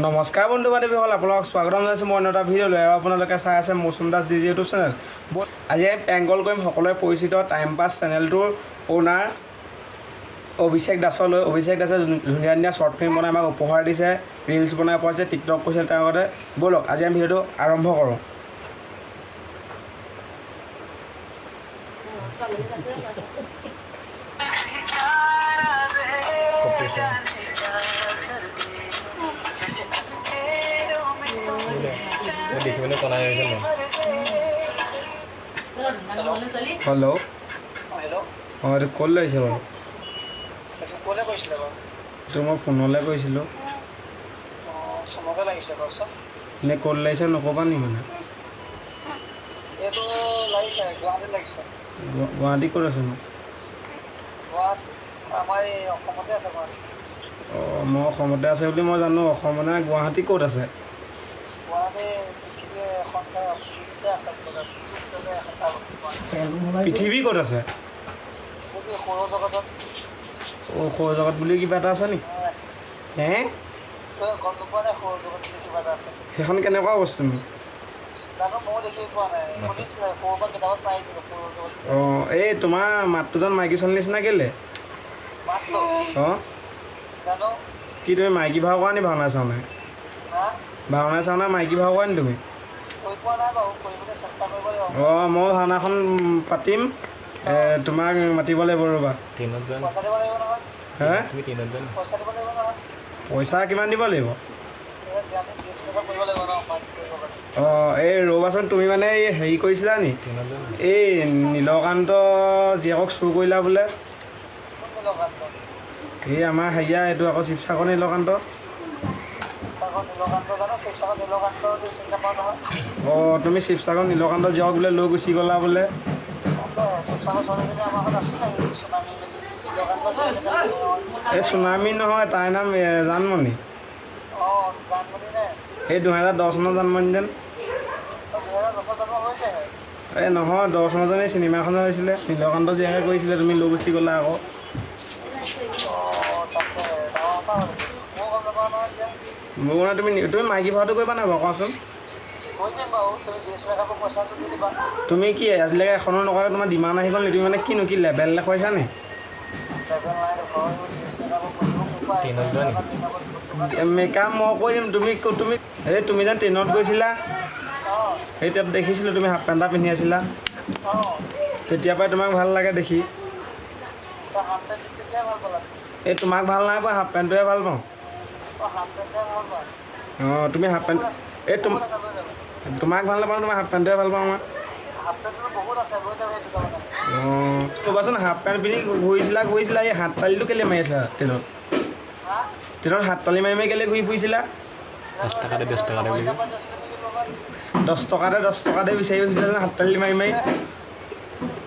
নমস্কাৰ বন্ধু বান্ধৱীসকল, আপোনালোকক স্বাগতম জনাইছোঁ মই অন্য এটা ভিডিঅ' লৈ। আৰু আপোনালোকে চাই আছে Mousum Das D G YouTube channel. আজি আমি প্ৰেংক কল কৰিম সকলোৰে পৰিচিত টাইম পাছ চেনেলটোৰ অ'নাৰ অভিষেক দাসলৈ। অভিষেক দাসে ধুনীয়া ধুনীয়া শ্বৰ্ট ফিল্ম বনাই আমাক উপহাৰ দিছে, ৰিলচ বনাই উপহাৰ দিছে, টিকটক কৰিছে তেওঁৰ লগতে। ব'লক আজি আমি ভিডিঅ'টো আৰম্ভ কৰোঁ। দেখিবলৈ কণাই হৈছে নাই? হেল্ল'। হেল্ল'। অঁ, এইটো ক'ত লাগিছে বাৰু? এইটো ক'লৈ কৰিছিলে বাৰু? এইটো মই ফোনলৈ কৰিছিলোঁ। অঁ, চমকে লাগিছে, কওকচোন। এনেই ক'ত লাগিছে নক'বা নি মানে? এইটো লাগিছে, গুৱাহাটীত লাগিছে। গুৱাহাটী ক'ত আছেনো? গুৱাহাটী আমাৰ এই অসমতে আছে গুৱাহাটী। অঁ, মই অসমতে আছে বুলি মই জানো। অসম মানে গুৱাহাটী ক'ত আছে? গুৱাহাটী পৃথিৱীৰ এখন ঠাই, পৃথিৱীতে আছে মুঠতে, পৃথিৱীৰ ভিতৰতে এখন ঠাই আছে গুৱাহাটী। পৃথিৱী ক'ত আছে? এইটো কি সৌৰজগতত। অঁ, সৌৰজগত বুলি কিবা এটা আছে নি? হে? তই গম নোপোৱা নাই সৌৰজগত বুলি কিবা এটা আছে? সেইখন কেনেকুৱা বস্তুনো? জানো, ময়ো দেখি পোৱা নাই, শুনিছিলোঁ সৰুৰ পৰা কিতাপত পাইছিলোঁ সৌৰজগত। অঁ, এই তোমাৰ মাতটো যেন মাইকী ছোৱালী নিচিনা কেলৈ? মাতটো? অঁ। জানো। কি তুমি মাইকী ভাও কৰা নি ভাওনা চাওনা? হা? ভাওনা চাওনা মাইকী ভাও কৰা নি তুমি? কৰি পোৱা নাই বাৰু, কৰিবলৈ চেষ্টা কৰিব লাগিব। অঁ, মই ভাওনাখন পাতিম, তোমাক মাতিব লাগিব ৰ'বা। ট্ৰেইনত যোৱা নি? পইচা দিব লাগিব নহয়। হে? তুমি ট্ৰেইনত যোৱা নি? পইচা দিব লাগিব নহয়। পইচা কিমান দিব লাগিব? এই আমি ড্ৰেছ মেকআপ কৰিব লাগিব ন মাইকী কৰিব কাৰণে। অঁ, এই ৰ'বাচোন, তুমি মানে এই হেৰি কৰিছিলা নি? ট্ৰেইনত যোৱা নি? এই নীলকান্ত জীয়েকক চুৰ কৰিলা বোলে? কোন নীলকান্ত? এই আমাৰ হেৰিয়া এইটো আকৌ শিৱসাগৰ নীলকান্ত। শিৱসাগৰ নীলকান্ত? জানো, শিৱসাগৰ নীলকান্ত চিনি নাপাওঁ নহয়। অঁ, তুমি শিৱসাগৰ নীলকান্ত জীয়েকক বোলে লৈ গুচি গ'লা বোলে? তাকে, শিৱসাগৰ ছোৱালীজনী আমাৰ ঘৰত আছিলে, এই চুনামী বুলি, নীলকান্ত জীয়েক। এই চুনামী নহয়, তাইৰ নাম জানমণি। অঁ, জানমণি নে? এই 2010 চনৰ জানমণি যেন। অঁ, 2010ত জন্ম হৈছেহে। এই নহয়, 10 চনত এই চিনেমাখন হৈছিলে, নীলকান্ত জীয়েকে কৰিছিলে, তুমি লৈ গুচি গ'লা আকৌ। অঁ, তাকে, ডাঙৰ কথা হ'ল, ময়ো গম নাপাওঁ নহয় এতিয়া। মোৰ মানে তুমি তুমি মাইকী ভাওটো কৰিবা নাই বাৰু কোৱাচোন? কৰি দিম বাৰু, তুমি ড্ৰেছ মেকআপৰ পইচাটো দি দিবা। তুমি কি আজিলৈকে এখনো নকৰা, তোমাৰ ডিমাণ্ড আহি গ'ল নি? তুমি মানে কিনো কি লেবেল দেখুৱাইছা নি? লেবেল নাই দেখুওৱা, এইবোৰ ড্ৰেছ মেকআপৰ পইচাবোৰ ক'ৰ পৰা আহিব? ট্ৰেইনত যোৱা নি? মেকআপত বহুত টকা দিব। মেকআপ মই কৰি দিম। তুমি তুমি এই তুমি যেন ট্ৰেইনত গৈছিলা, অঁ। সেই তাত দেখিছিলোঁ তুমি হাফ পেণ্ট এটা পিন্ধি আছিলা। অঁ। তেতিয়াৰ পৰাই তোমাক ভাল লাগে দেখি। তই হাফ পেণ্ট তেতিয়াই ভাল পালা? এই তোমাক ভাল নাই পোৱা, হাফ পেণ্টটোহে ভাল পাওঁ। অঁ, হাফ পেণ্টহে ভাল পোৱা? অঁ, তুমি হাফ পেণ্ট এই বহুত আছে, লৈ যাবা। তোমাক ভাল নাপাওঁ, তোমাৰ হাফ পেণ্টটোহে ভাল পাওঁ মই। হাফ পেণ্টটো বহুত আছে, লৈ যাবা এই দুটামানে। অঁ, ক'বাচোন, হাফ পেণ্ট পিন্ধি ঘূৰিছিলা ঘূৰিছিলা, এই হাত তালিটো কেলৈ মাৰি আছিলা ট্ৰেইনত? হা? ট্ৰেইনত হাত তালি মাৰি মাৰি কেলৈ ঘূৰি ফুৰিছিলা? 10 টকা দে, 10 টকা দে বুলি। 10 টকা দে, 10 টকা দে বিচাৰি ফুৰিছিলা যে হাত তালি মাৰি মাৰি।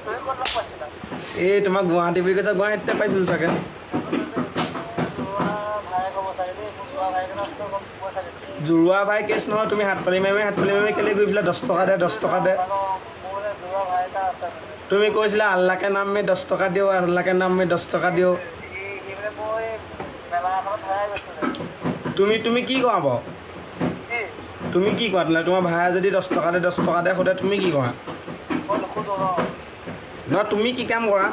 তুমি ক'ত লগ পাইছিলা? এই তোমাক গুৱাহাটী বুলি কৈছা, গুৱাহাটীতে পাইছিলোঁ চাগে। যোৱা ভায়েক হ'ব চাগে দেই, মোৰ যোৱা ভায়েক এটা আছিলে, গম পোৱা চাগে তুমি। জোৰোৱা ভাই কেছ নহয়, তুমি হাত তালি মাৰি মাৰি হাত তালি মাৰি মাৰি কেলৈ ঘূৰি ফুৰিছিলা 10 টকা দে, 10 টকা দে? জানো, মোৰ মানে যোৱা ভাই এটা আছে মানে। তুমি কৈছিলা আল্লাকে নাম মে 10 টকা দিও, আল্লাকে নাম মে 10 টকা দিও। সি মানে মই মেলা এখনত হেৰাই গৈছিলে। তুমি তুমি কি কোৱা বাৰু? কি? তুমি কি কোৱা তেনেহ'লে? তোমাৰ ভায়ে যদি 10 টকা দে, 10 টকা দে সোধে, তুমি কি কোৱা? মই নুসুধো ন। নহয়, তুমি কি কাম কৰা?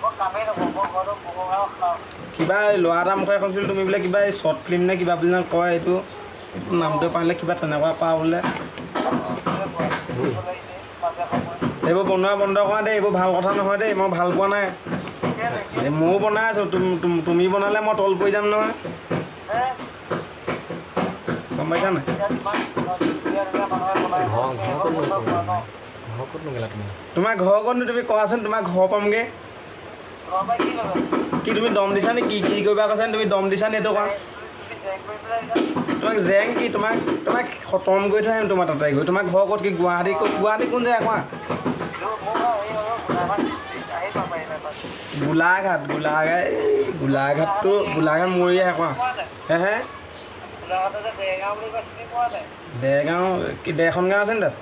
মই কামেই নকৰোঁ, মই ঘৰতে বহোঁ আৰু খাওঁ। কিবা এই ল'ৰা এটা মুখে শুনিছিলোঁ, তুমি বোলে কিবা এই শ্বৰ্ট ফিল্ম নে কিবা বুলি কয়, এইটো নামটো পাৰিলে কিবা তেনেকুৱা কোৱা বোলে। মাজে সময়ে এইবোৰ বনোৱা বন্ধ কৰা দেই, এইবোৰ ভাল কথা নহয় দেই, মই ভাল পোৱা নাই। কেলে? এই ময়ো বনাই আছোঁ, তুমি বনালে মই তল পৰি যাম নহয়, হে? গম পাইছা নাই? ইয়াত ইমান ধুনীয়া ধুনীয়া মানুহে বনাই। ঘৰ ঘৰ ক'ত বন্ধ কৰা ন? ঘৰ ক'ত নগ'লা তুমি? তোমাৰ ঘৰ ক'তনো তুমি কোৱাচোন, তোমাৰ ঘৰ পামগৈ। ঘৰৰ পৰা কি ল'বা? কি তুমি দম দিছা নে কি? কি কৰিবা কৈছা নি? তুমি দম দিছা নি এইটো কোৱা। তুমি জেং কৰি পেলাই আহিছা। তোমাক জেং কি, তোমাক তোমাক খতম কৰি থৈ আহিম তোমাৰ তাতে গৈ। তোমাৰ ঘৰ ক'ত? কি গুৱাহাটী ক'ত? গুৱাহাটী কোন জেগা কোৱা। মোৰ ঘৰ হেৰি হ'ব, গোলাঘাট ডিষ্ট্ৰিক্ট, আহিবা পাৰিলে এপাক। গোলাঘাট? গোলাঘাট, এই গোলাঘাটটো গোলাঘাট মৰিয়াহে কোৱা। পোৱা নাই? হে হে? গোলাঘাটৰ যে দেৰগাঁও বুলি কয়, চিনি পোৱা নাই? দেৰগাঁও কি ডেৰখন গাঁও আছে নি তাত?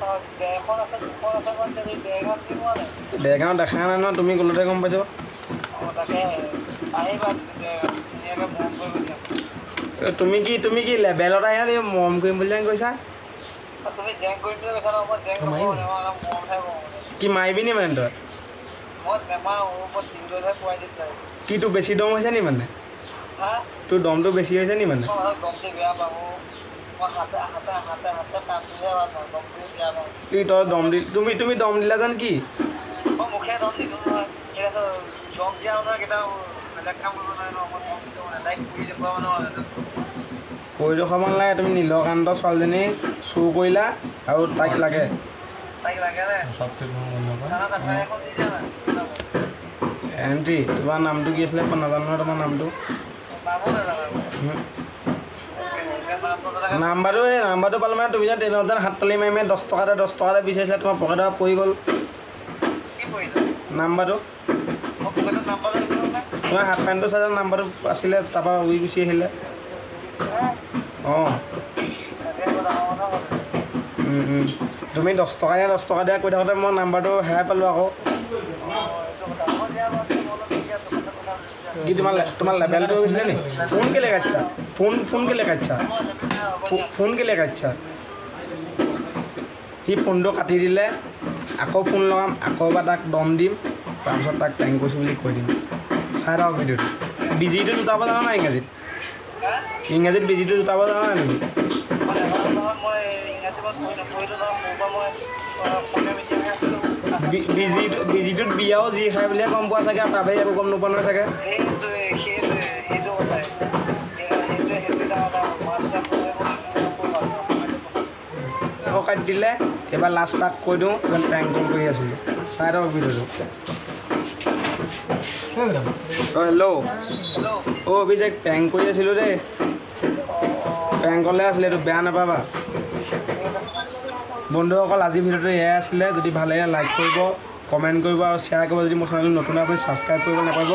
অঁ, ডেৰখন আছে, দুখন আছে, মই দেৰগাঁও চিনি পোৱা নাই? দেৰগাঁও দেখা নাই নহয়, তুমি গ'লতে গম পাইছোঁ। অঁ, তাকে, আহিবা ধুনীয়াকৈ মৰম কৰি গৈছে। তুমি কি লেভেলত আহিলা নি? মৰম কৰিম বুলি যেন কৈছা। তুমি জেং কৰিম বুলি কৈছা ন? মই জেং নকৰোঁ মানে, মই অলপ মৰমহে কৰোঁ মানে। কি মাৰিবি নি মানে তই? মই নেমাৰো, মই চিভিলতহে পোৱাই দিম ডাইৰেক্ট। কি তোৰ বেছি দম হৈছে নি মানে? হা? তোৰ দমটো বেছি হৈছে নি মানে? মই মানুহক দম দি বেয়া পাওঁ। মই হাতে হাতে হাতে হাতে কাম দিলে ভাল পাওঁ, দম দি বেয়া পাওঁ। কি তই দম দি তুমি দম দিলা যেন কি? মই মুখে দম নিদিওঁ নহয়। ঠিক আছে, দম দিয়া মানুহে কেতিয়াও বেলেগ কাম কৰিব নোৱাৰে ন। মই দম দিওঁ মানে ডাইৰেক্ট কৰি দেখুওৱা মানুহ হয়। কৰি দেখুৱাব নালাগে। তুমি নীলকান্ত ছোৱালীজনী চুৰ কৰিলা আৰু তাইক লাগে। তাইক লাগে নে? চব ঠিক মন নকৰে। থানাত এফআইআৰ এখন দি দিয়া নাই? এণ্ট্ৰি, তোমাৰ নামটো কি আছিলে? মই নাজানো নহয় তোমাৰ নামটো। নামো নাজানা? নাম নজনাকে। নাম্বাৰটো, এই নাম্বাৰটো পালোঁ মানে তুমি যেন ট্ৰেইনত যেন হাত তালি মাৰি মাৰি 10 টকাতে 10 টকাতে বিচাৰিছিলা, তোমাৰ পকেটৰ পৰা পৰি গ'ল। কি পৰিলে? নাম্বাৰটো। মই পকেটত নাম্বাৰ লৈ নে? তোমাৰ হাফ পেণ্টটো চাই নাম্বাৰটো আছিলে, তাৰপৰা উৰি গুচি আহিলে। অঁ। তাকে ডাঙৰ কথা হ'ল। তুমি 10 টকা দিয়া, 10 টকা দিয়া কৈ থাকোঁতে মই নাম্বাৰটো হেৰাই পালোঁ আকৌ। অঁ, এইটো কথা হ'ব দিয়া বাৰু। মই অলপ বিজি আছোঁ, পাছত কথা পাতিম দিয়া। কি তোমাৰ লেভেলটো হৈ গৈছিলে নি? ফোন কেলৈ কাটছা? ফোন কেলৈ কাটছা? হ'ব, লেবেল দিয়া, হ'ব দিয়া। ফোন কেলৈ কাটছা? সি ফোনটো কাটি দিলে। আকৌ ফোন লগাম, আকৌ এবাৰ তাক দম দিম, তাৰপিছত তাক প্ৰেংক কৰিছোঁ বুলি কৈ দিম। চাই থাকক ভিডিঅ'টো। বিজিটো জোতাব জানা নাই ইংৰাজীত? হা? ইংৰাজীত বিজিটো জোতাব জানা নাই তুমি? মই নাজানো নহয়। মই ইংৰাজী মই পঢ়ি নপঢ়িলোঁ নহয়। সৰুৰ পৰা মই অসমীয়া মিডিয়ামহে আছিলোঁ। বিজিটোত বিয়াও যি খাই বুলিয়ে গম পোৱা চাগে আৰু তাৰ বাহিৰে একো গম নোপোৱা নহয় চাগে। সেইটোৱে, সেইটো কথাই। সেইটোৱে ডাঙৰ কথা। মা দেউতাক ক'লে মই ইংলিছত নপঢ়ো আৰু অসমীয়াতে পঢ়ো। আকৌ কাটি দিলে। এইবাৰ লাষ্ট তাক কৈ দিওঁ, ইমান প্ৰেংক কল কৰি আছিলোঁ। চাই থাকক ভিডিঅ'টো। অঁ, হেল্ল'। হেল্ল'। অ' অভিষেক, প্ৰেংক কৰি আছিলোঁ দেই। প্ৰেংক কলে আছিলে এইটো, বেয়া নাপাবা। বন্ধুসকল, আজি ভিডিঅ'টো এয়াই আছিলে। যদি ভাল লাগে, লাইক কৰিব, কমেণ্ট কৰিব আৰু শ্বেয়াৰ কৰিব। যদি মোৰ চেনেলটো নতুন, আপুনি ছাবস্ক্ৰাইব কৰিব নাপাব।